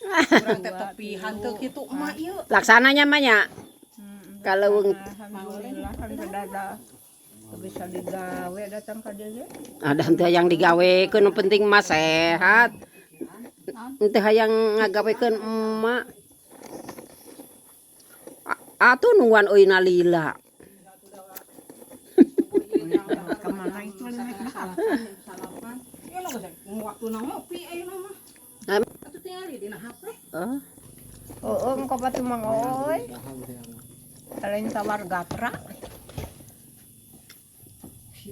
Urang teh tepihan teu kitu emak ieu. Laksananya mah nya. Kalau Alhamdulillah kan ada bisa digawe datang ka dieu. Ada henteu hayang digawekeun, nu penting mah sehat. Henteu hayang ngagawekeun emak. Atuh nungguan euy lila. Kemana itu lemek dah. Ieu lah geus waktu ngopi ayeuna mah. Nah. Atuh tingali dina HP. Oh, Oh, engko patu mang oi. Lain tawar gatra.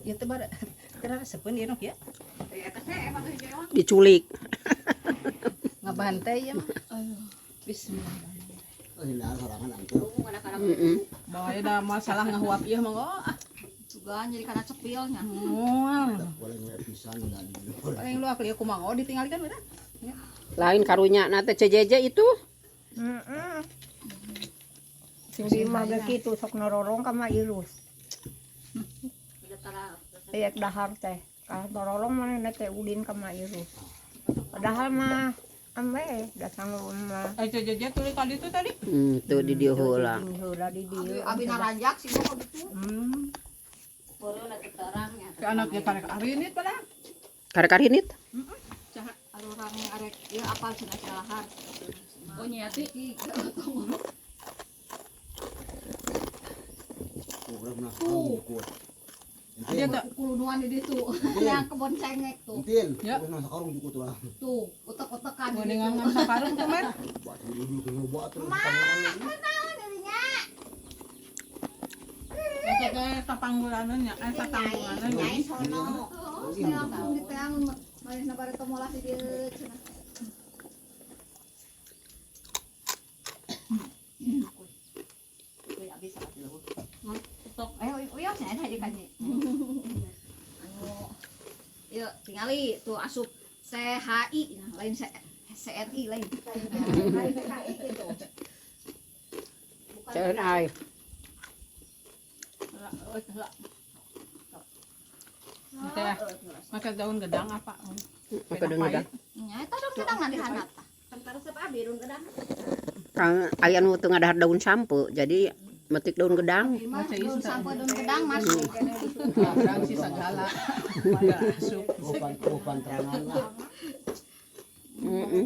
Ieu teh bara teu resepeun ieu nu kieu. Diculik. Ngabantai ya mah. Bismillah. Heeh. Bae da masalah ngahuap ieu mah oh. Juga jadi karena cepilnya. Moal. Paling lu akli kumaha oh ditinggalkan bener. Lain karunya na teh CJJ itu. Heeh. Sing di imah ge kitu sok nororong ka Ma Irus. Aya dahar teh. Ka nororong manehna teh ulin ka Ma Irus. Padahal mah ambe datang mah. Eh jeje tuluy kali itu tadi. Tuh di dieu heula. Heula di dieu. Abi naranjak sih mah gitu. Ke anaknya karek arinit pada. Karek-karinit. Arurang arek ieu apal cenah calahar. Oh nyati. Dia tak Kulunuan di ditu. Yang kebon cengek tuh. Ya. Tuh, utek-utekan di Gorengan ditu. ngan sakarung tuh men. Eta teh tapanggulaneun nya, eh tatanggunganeun. Nyai sono. Terus langsung diteang manehna bare teu molah di dieu cenah. Eh, uyah cenah aja kan. Anu ieu tingali tuh asup CHI lain CRI lain. CNI. Teh, make daun gedang apa? Make daun gedang. Nya eta daun gedang na dihandap tah. Kang aya nu teu ngadahar daun sampe, jadi metik daun gedang. Ieu mah daun sampo daun gedang masuk. Gedang sih segala. Pada asup. Heeh.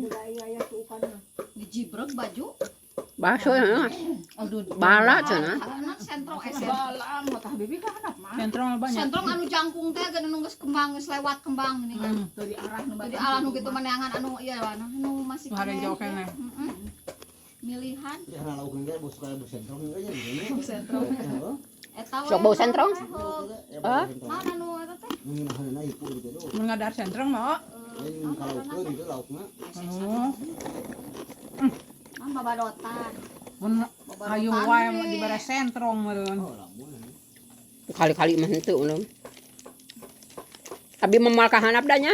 Dijibrek baju. Baso ya. Aduh, Bala cenah. Anak sentrong esen. Sentrong banyak. Sentrong anu jangkung teh geus nu geus kembang geus lewat kembang ini kan. Dari arah nu Jadi ala nu kitu maneangan anu ieu anu nu masih Nu harejo keneh. Heeh. Milihan eta we. Sok bau sentrong? Hah? Mana anu eta teh? Mun ngadahar sentrong mah. Oh, Mah babadotan. mun hayu wae mah dibere sentrong meureun. Kali-kali mah henteu ulun. Abi memal ka handap da nya.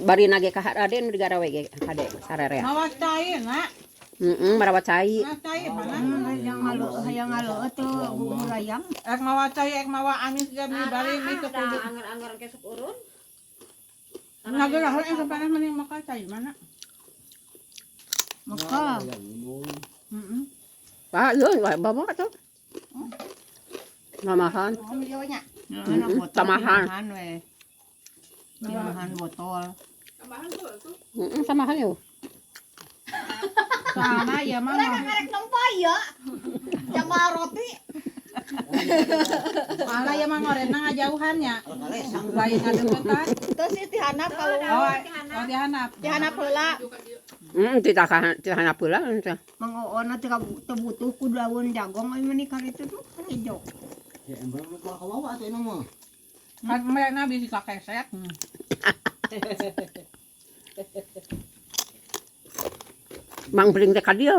Bari nage ka Raden digarawe ge hade sarerea. Mawa cai na. Heeh, marawat cai. Mawa cai mana? Hayang ngalu hayang ngalu teu bubur ayam. Ek mawa cai, ek mawa amis ge mi bari mi teu kudu. Angger-angger kesuk urun. Ngagelah heula sampai mending maka cai mana? Maka Heeh. Pak, yeuh, bawa tuh. Mamahan. Oh, ieu nya. Mm-mm, tamahan. Tamahan we. Tamahan botol. Heeh, samahan yeuh. Soalna ieu mah Urang ngarek nempo ieu. Jamal roti. Soalna ieu mah ngorena ngajauhan nya. Lain ngadeukeutan. Terus sih dihandap kalau Oh, oh dihandap. dihandap heula. Heeh, ti handap heula teh. Mang Oon teh teu butuh ku daun jagong euy meni kali itu tuh kan hijau. Kan mereka bisi kakeset. Mang bring teh ka dieu.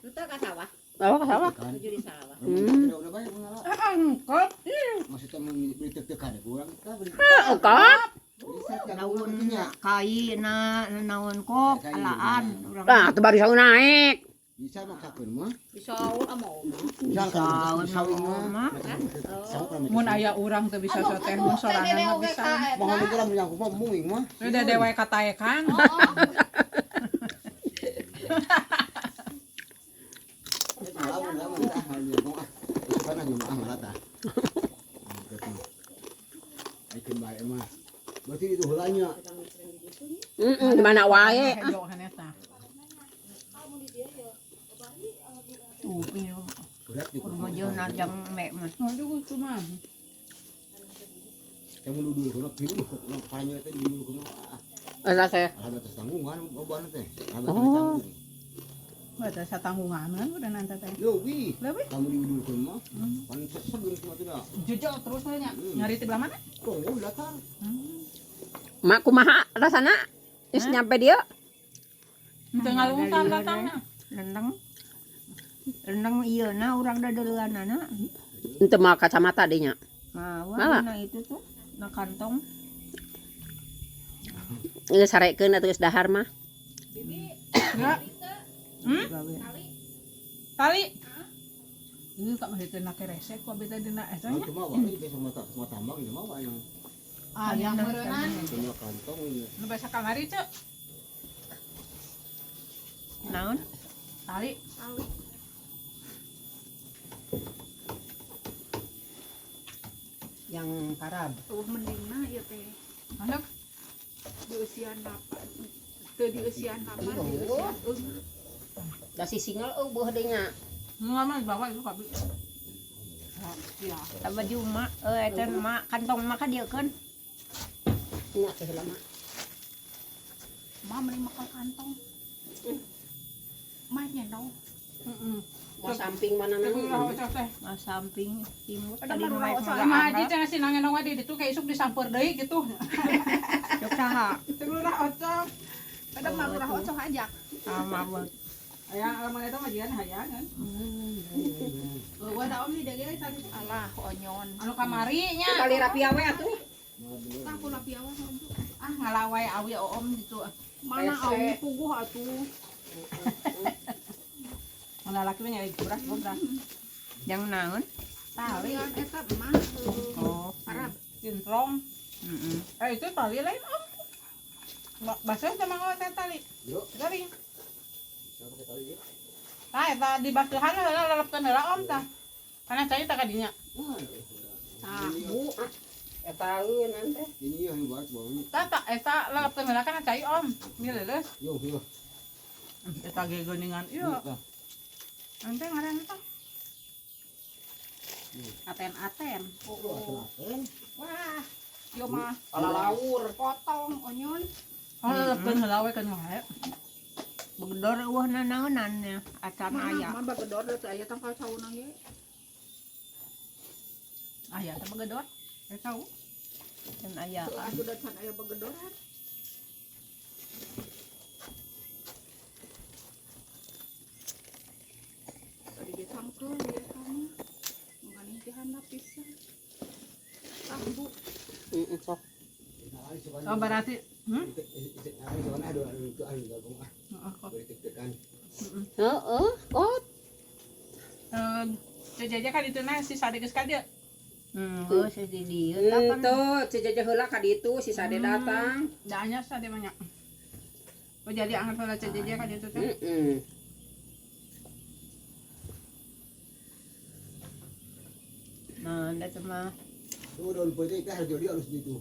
Itu ka sawah, Bawa ka sawah. tuju di sawah. Ah, engkot. Heeh, kok. Daun kai na naon kok alaan urang. Lah, teu bari sauna naik. Bisa maksakeun mah. Bisa mau. Bisa Bisa mah. mah. Mun aya urang teu bisa soteh mun sorangan mah bisa. Mau urang menyangkut mah munging mah. Udah dewe kataekan. Lamun lamun tah nyambung ah. Isukana nyambung ah malah tah. Aikeun bae mah. Berarti itu heulanya. Heeh, di mana wae. Hejo haneta. Tuh, iya. Berat di Kudu mah jauh narjang mek mah. Aduh cuma. Kamu dulu kuno pilu kuno paranya teh dulu kuno. Eta teh. Ada atas tanggungan obana teh. Ada Oh. tanggung. Udah satanggungan kan udah nanti teh. Leuwih. Leuwih. Kamu diudul kuno mah. Pan sesegeun semua teh dah. Jejak terus we nya. Nyari ti belah mana? Tunggu datar. Mak kumaha rasana? Geus nyampe dieu. Teu ngalungsan datangna. Rendang. Rendang iya na urang dadeuleunana. Henteu mawa kacamata deui nya. Mawa Malah. na itu tuh na kantong. Geus sarekeun atuh geus dahar mah. Enggak. Gawe. Tali. Ieu kak mah teu nake resek ku abi teh dina eta Nah, nya. cuma wae ge sama tak sama tambang ya mah yang Ah, yang meureunnan. cuma kantong ini. Nu basa kamari ceu. Naon? Tali. Yang parab. Tuh mendingna ieu teh. Mana? Di usian 8. Teu di usian 8, di usian eung. Da si single eueuh deui nya. Nu lama dibawa itu kabeh. Ya. Ta baju mak, eta mak kantong mak ka dieu keun. Nya teh heula mah. Ma mending makan kantong. Ma nyendong. Heeh. Mau samping mana Teu nang. ulah teh. Mas samping timur Ada tadi mah mah urang Sama haji cenah si nangen we di ditu kayak isuk disamper deui gitu. Cok saha? Teu lurah ocok. Ada mah urang ocok aja. Sama buat. Aya lamun eta mah jian hayang kan. Eueuh da om di dieu ge tadi. Alah, onyon. Anu kamari nya. Tali rapia we atuh. Tah pula piawa Ah ngalawai awi oom gitu. Mana awi puguh atuh. Mana laki mah nyari beras beras. Yang naon? Tali Talian eta mah Oh, Arab. sintrong. heeh. Eh itu tali lain om. Basah sama ngawat teh tali. Yo, Garing. siapa pakai tali ya? Tah eta dibasuhan heula lelepkeun heula om tah. Karena cai tah kadinya. Tah, Bu. Eta eueunan teh. Ini yang buat bang. Tah tah eta lelepkeun heula kana cai om. Mileuleus. Yo, yo. Eta ge geuningan ieu. Ente ngaran eta. Aten-aten. Oh, Wah, yo mah Palalaur. potong onyon. Oh lelepkeun heula we keun wae. Begedor eueuh nanaonan nya acan Mana aya. mah bagedor teu aya tangkal sauna ge. Aya teh bagedor. Eta u. Can aya. Teu atuh da can aya bagedoran. Tadi ge tangkel ieu kamu. Mangkaning ti handap pisan. Tah Bu, Heeh, sok. Oh berarti Deg-degan. Heeh, oh. Jajaja kan itu nah si Sade geus ka dieu. Heuh, si di dieu tah kan. Henteu, cejaja heula ka ditu si Sade datang. Da nya Sade mah nya. Oh jadi anget heula cejaja ka ditu teh. Heeh. Nah, da mah Tuh daun putih teh harus jadi harus gitu.